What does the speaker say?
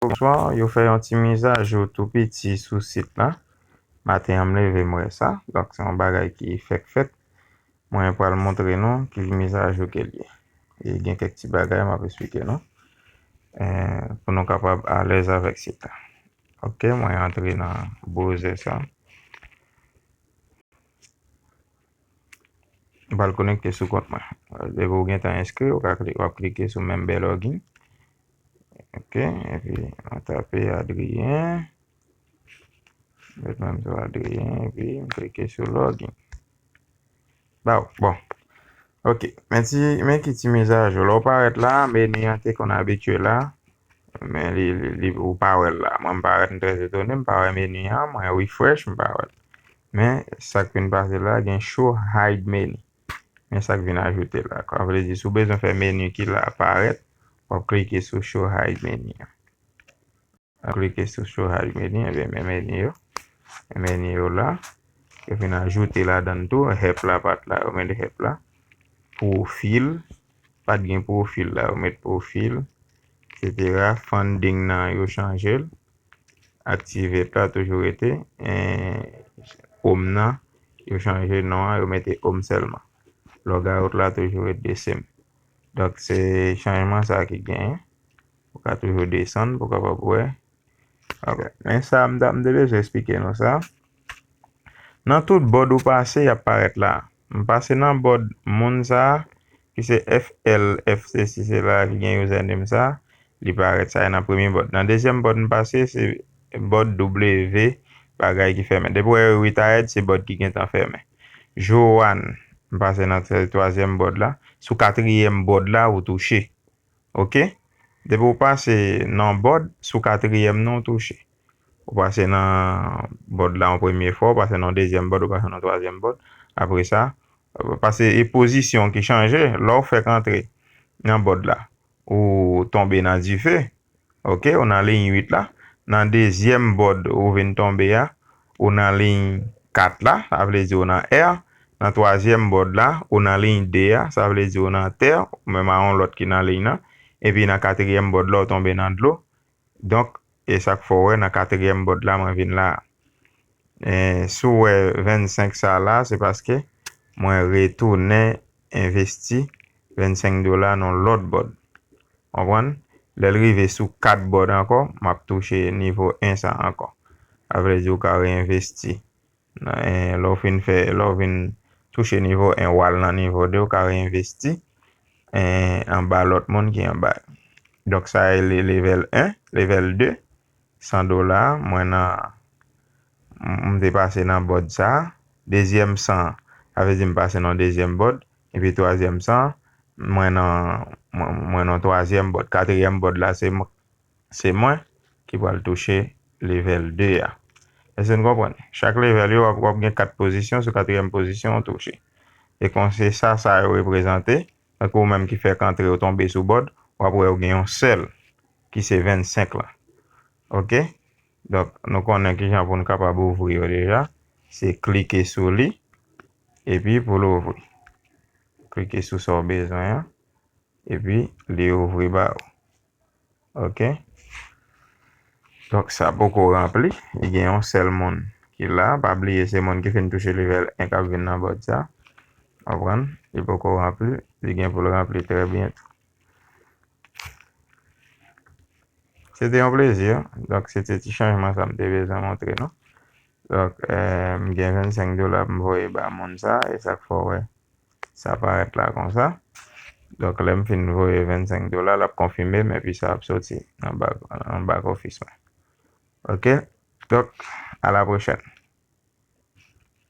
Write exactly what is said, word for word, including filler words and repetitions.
Bonswa, yo fè yon ti mizajou tou piti sou sit la. Maten an, m leve, m wè sa. Donk, se yon bagay ki fèk fèt. Mwen pral montre nou ki mizajou ke l ye. E gen kèk ti bagay m ap esplike nou. Eh, pou nou kapab alèz avèk sit la. Ok, mwen antre nan browsè sa. M pral konekte sou kont mwen. Depi w gentan enskri, w ka kli-, w ap klike sou Member Login. Ok, epi mwen tape Adrien. Met menm sou Adrien, epi m klike sou Login. Baw, bon. Ok, men ti, men ki ti mizajou. Lè w parèt la, meni an te konn abitye la, men li, li, li, ou pa wè l la. Mwen, m parèt, m trè etone, m pa wè meni an, mwen refresh, m pa wè l. Men, sa k vin pase la, gen Show Hide Menu. Men sa k vin ajoute la. Sa vle di, si w bezwen fè meni ki la parèt, w ap klike sou Show Hide Menu an. W ap klike sou Show Hide Menu, ebyen, men meni yo. Men meni yo la. Yo vin ajoute ladan l tou. Help la pa t la, yo mete help la. Pwofil, pa t gen pwofil la, yo met pwofil, et cetera. Funding nan, yo chanje l. Activate la toujou rete. Eh, Home nan, yo chanje non an, yo mete Home sèlman. Logout la toujou rete the same. Donk, se chanjman sa ki genyen. Ou ka toujou desann pou w kapab wè. Ok. Men sa, m ta, m te bezwen esplike nou sa. Nan tout bòd ou pase, y ap parèt la. M pase nan bòd moun sa a, ki se F L F C C la, ki gen username sa, li parèt sa a nan premye bòd. Nan dezyèm bòd m pase, se bòd W bagay ki fèmen. Depi w wè retired, se bòd ki gentan fèmen. Joanne, m pase nan twazyèm bòd la. Sou katriyèm bòd la, ou touche. Ok? Depi w pase nan bòd, sou katriyèm nan w touche. Ou pase nan bòd la yon premye fwa, ou pase nan dezyèm bòd, ou pase nan twazyèm bòd. Apre sa, pase e pozisyon ki chanje. Lè w fèk antre nan bòd la, ou tonbe nan dife. Ok, ou nan liy uit la. Nan dezyèm bòd ou vin tonbe a, ou nan liy kat la, sa vle di ou nan air. Nan twazyèm bòd la, ou nan liy de a, sa vle di ou nan tè, ou menm a yon lòt ki nan liy nan. Epi nan katriyèm bòd la, ou tonbe nan dlo. Donk, e sa k fè w wè nan katriyèm bòd la, mwen vin la. E, si w wè vennsenk sa la, se paske mwen retounen envesti vennsenk dola nan lòt bòd. Konprann? Lè l rive sou kat bòd ankò, m ap touche nivo en sa ankò. Sa vle di ou ka reenvesti. Nan, eh, lè w fin fè, lè w vin touche nivo en, w al nan nivo de, ou ka reenvesti, eh, anba lòt moun ki anba. Donk, sa e le-, level en, level de, san dola, mwen nan, m, m te pase nan bòd sa a. Dezyèm san, sa vle di m pase nan dezyèm bòd. Epi twazyèm san, mwen nan, mwen, mwen nan twazyèm bòd. Katriyèm bòd la, se mwen, se mwen ki pral touche level de a. Èske n konprann? Chak level yo, w ap, w ap gen kat pozisyon, sou katriyèm pozisyon, w touche. E kon se sa, sa yo reprezante, tankou ou menm ki fèk antre, ou tonbe sou bòd, w ap wè ou gen yon sèl, ki se vennsenk la. Ok? Donk, nou konnen kijan pou n kapab ouvri yo deja. Se klike sou li, epi pou l ouvri. Klike sou sa w bezwen an, epi li ouvri ba ou. Ok? Donk, sa poko ranpli. Li gen yon sèl moun ki la. Pa bliye, se moun ki fin touche level en k ap vin nan bòd sa. Konprann? Li poko ranpli. Li gen pou l ranpli trè byento. Se te yon plezi. Donk, se te ti chanjman sa m te bezwen montre nou. Donk, eh, m gen vennsenk dola pou m voye ba moun sa, e sa k fè w wè sa parèt la konsa. Donk, lè m fin voye vennsenk dola, l ap konfime m, epi sa ap soti nan back, nan back office mwen. Ok? Donk, à la prochaine.